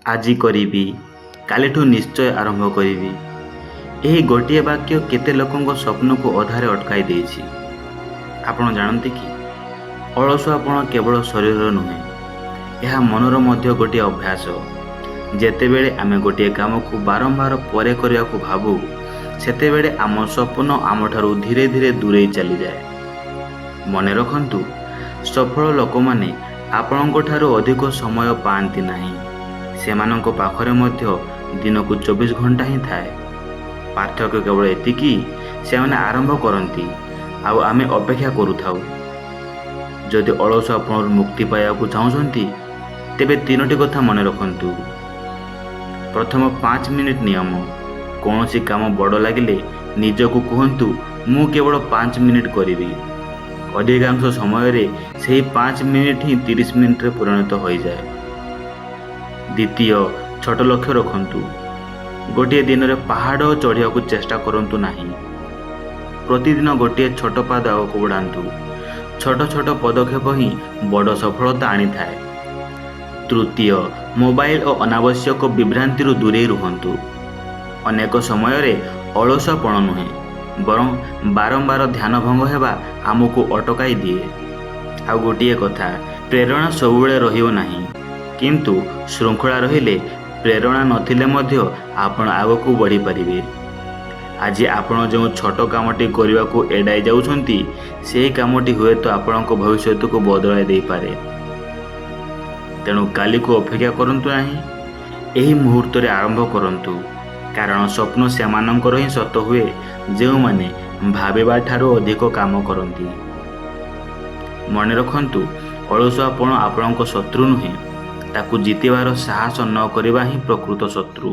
ଆଜି କରିବି, କାଲିଠୁ ନିଶ୍ଚୟ ଆରମ୍ଭ କରିବି। ଏହି ଗୋଟିଏ ବାକ୍ୟ କେତେ ଲୋକଙ୍କ ସ୍ୱପ୍ନକୁ ଅଧାରେ ଅଟକାଇ ଦେଇଛି, ଆପଣ ଜାଣନ୍ତି କି? ଅଳସୁଆପଣ କେବଳ ଶରୀରର ନୁହେଁ, ଏହା ମନର ମଧ୍ୟ ଗୋଟିଏ ଅଭ୍ୟାସ। ଯେତେବେଳେ ଆମେ ଗୋଟିଏ କାମକୁ ବାରମ୍ବାର ପରେ କରିବାକୁ ଭାବୁ, ସେତେବେଳେ ଆମ ସ୍ୱପ୍ନ ଆମଠାରୁ ଧୀରେ ଧୀରେ ଦୂରେଇ ଚାଲିଯାଏ। ମନେ ରଖନ୍ତୁ, ସଫଳ ଲୋକମାନେ ଆପଣଙ୍କଠାରୁ ଅଧିକ ସମୟ ପାଆନ୍ତି ନାହିଁ। ସେମାନଙ୍କ ପାଖରେ ମଧ୍ୟ ଦିନକୁ 24 ଘଣ୍ଟା ହିଁ ଥାଏ। ପାର୍ଥକ୍ୟ କେବଳ ଏତିକି, ସେମାନେ ଆରମ୍ଭ କରନ୍ତି ଆଉ ଆମେ ଅପେକ୍ଷା କରୁଥାଉ। ଯଦି ଅଳସୁଆପଣରୁ ମୁକ୍ତି ପାଇବାକୁ ଚାହୁଁଛନ୍ତି, ତେବେ ତିନୋଟି କଥା ମନେ ରଖନ୍ତୁ। ପ୍ରଥମ, 5 ମିନିଟ୍ ନିୟମ। କୌଣସି କାମ ବଡ଼ ଲାଗିଲେ ନିଜକୁ କୁହନ୍ତୁ, "ମୁଁ କେବଳ 5 ମିନିଟ୍ କରିବି।" ଅଧିକାଂଶ ସମୟରେ ସେହି 5 ମିନିଟ୍ ହିଁ 30 ମିନିଟ୍ରେ ପରିଣତ ହୋଇଯାଏ। ଦ୍ୱିତୀୟ, ଛୋଟ ଲକ୍ଷ୍ୟ ରଖନ୍ତୁ। ଗୋଟିଏ ଦିନରେ ପାହାଡ଼ ଚଢ଼ିବାକୁ ଚେଷ୍ଟା କରନ୍ତୁ ନାହିଁ। ପ୍ରତିଦିନ ଗୋଟିଏ ଛୋଟ ପାଦ ଆଗକୁ ବଢ଼ାନ୍ତୁ। ଛୋଟ ଛୋଟ ପଦକ୍ଷେପ ହିଁ ବଡ଼ ସଫଳତା ଆଣିଥାଏ। ତୃତୀୟ, ମୋବାଇଲ ଓ ଅନାବଶ୍ୟକ ବିଭ୍ରାନ୍ତିରୁ ଦୂରେଇ ରୁହନ୍ତୁ। ଅନେକ ସମୟରେ ଅଳସୁଆପଣ ନୁହେଁ, ବରଂ ବାରମ୍ବାର ଧ୍ୟାନ ଭଙ୍ଗ ହେବା ଆମକୁ ଅଟକାଇ ଦିଏ। ଆଉ ଗୋଟିଏ କଥା, ପ୍ରେରଣା ସବୁବେଳେ ରହିବ ନାହିଁ। କିନ୍ତୁ ଶୃଙ୍ଖଳା ରହିଲେ ପ୍ରେରଣା ନଥିଲେ ମଧ୍ୟ ଆପଣ ଆଗକୁ ବଢ଼ିପାରିବେ। ଆଜି ଆପଣ ଯେଉଁ ଛୋଟ କାମଟି କରିବାକୁ ଏଡ଼ାଇ ଯାଉଛନ୍ତି, ସେହି କାମଟି ହୁଏତ ଆପଣଙ୍କ ଭବିଷ୍ୟତକୁ ବଦଳାଇ ଦେଇପାରେ। ତେଣୁ କାଲିକୁ ଅପେକ୍ଷା କରନ୍ତୁ ନାହିଁ, ଏହି ମୁହୂର୍ତ୍ତରେ ଆରମ୍ଭ କରନ୍ତୁ। କାରଣ ସ୍ୱପ୍ନ ସେମାନଙ୍କର ହିଁ ସତ ହୁଏ, ଯେଉଁମାନେ ଭାବିବା ଠାରୁ ଅଧିକ କାମ କରନ୍ତି। ମନେ ରଖନ୍ତୁ, ଅଳସୁଆପଣ ଆପଣଙ୍କ ଶତ୍ରୁ ନୁହେଁ, ତାକୁ ଜିତିବାର ସାହସ ନ କରିବା ହିଁ ପ୍ରକୃତ ଶତ୍ରୁ।